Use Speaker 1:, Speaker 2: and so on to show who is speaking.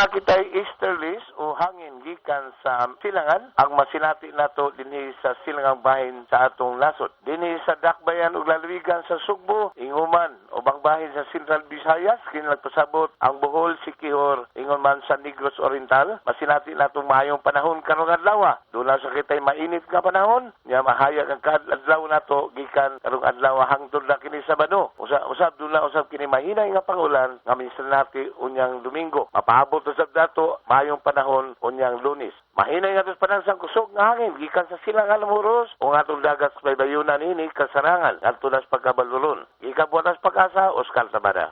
Speaker 1: Doon na kita'y easterlies o hangin gikan sa silangan ang masinati nato dinhi sa silangang bahin sa atong nasod. Dinhi sa Dakbayan ug lalawigan sa Sugbo, inguman ubang bahin sa Central Visayas, kini nagpasabot ang Bohol, Siquijor, ingon man sa Negros Oriental, masinati natong maayong panahon karong adlaw. Doon na sa kita'y mainit nga panahon, nya mahayag ang adlaw nato gikan karong adlaw hangtod na kini Sabado. Usa usab doon na usab kini mahinay nga pangulan nga masinati unyang Domingo. Mapaabot usab dato maayong panahon unyang Lunes. Mahinay nga tos panansang kusog nga hangin gikan sa silangan Moros o atong dagat sa baybayunan ini kasarangan ngadto nas pagkabalulon. Gikan buhatas Pag-asa, Oscar Tabada.